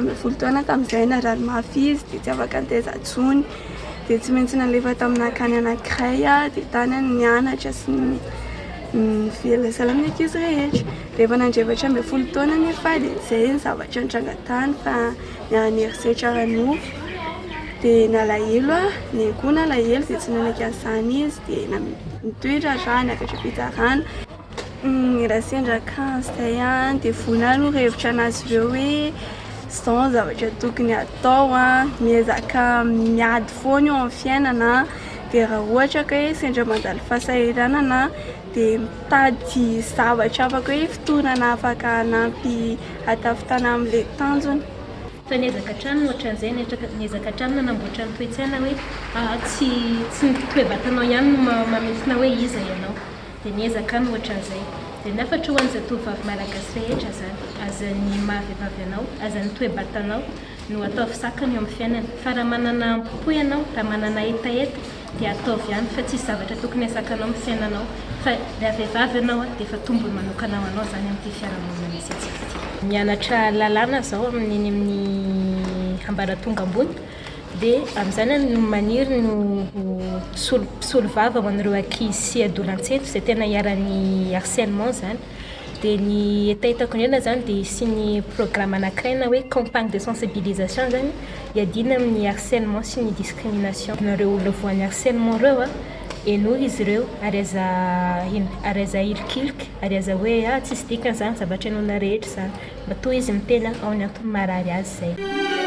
12 taona tamin'izay, narary mafy izy dia tsy afaka nitaiza intsony. Dia tsy maintsy nalefa tamina akany anankiray aho, dia tany aho no nianatra sy nivelona sahala amin'ny ankizy rehetra. Rehefa nandray 14 taona anefa aho dia izay ny zavatra nitranga tany fa niharan'ny herisetra ara-nofo. Dia nalahelo aho, neny koa nalahelo dia tsy nanaiky an'izany izy dia nitohy raharaha niakatra fitsarana. Raha sendra akany izay an, dia vonona aloha hevitra an'azy ireo hoe izao ny zavatra tokony atao an, miezaka miady foana eo amin'ny fiainana an, dia raha ohatra ka hoe sendra mandalo fahasahiranana dia mitady zavatra afaka hoe fotoanana afaka hanampy hahatafitana amin'ilay tanjona. Fa niezaka hatrany ny ohatran'izay, niezaka hatrany nanamboatra ny toe-tsaina hoe aa tsy tsy ny toe-batanao ihany no mamintina hoe iza ianao. Dia niezaka ny ohatran'izay. Dia ny hafatra ho an'ny zatovovavy malagasy rehetra izany, aza ny maha vehivavy anao, aza ny toe-batanao no ataovy sakana eo amin'ny fiainana. Fa raha manana ampo ianao, raha manana hetaheta dia ataovy ihany fa tsisy zavatra tokony hasakanao amin'ny fiainanao. Fa raha vehivavy ianao dia efa tombony manokana ho anao izany amin'ity fiarahamonina misy antsika ity. Mianatra lalàna izao amin'ny eny amin'ny ambaratonga ambony. Dia amin'izany aho no maniry ny ho mpisolovava ho an'ireo ankizy sy adolantsento izay tena iharan'ny harcèlement izany. Dia ny hetahetako indrindra izany dia hisian'ny programme anankiray na hoe campagne de sensibilisation izany hiadiana amin'ny harcèlement sy ny discrimination. Nareo olona voan'ny harcèlement ireo a, henoy izy ireo ary aza ary aza ahilikilika ary aza hoe ah tsisy dikany izany zavatra henoina rehetra izany. Matoa izy miteny ao ny antony maharary azy izay.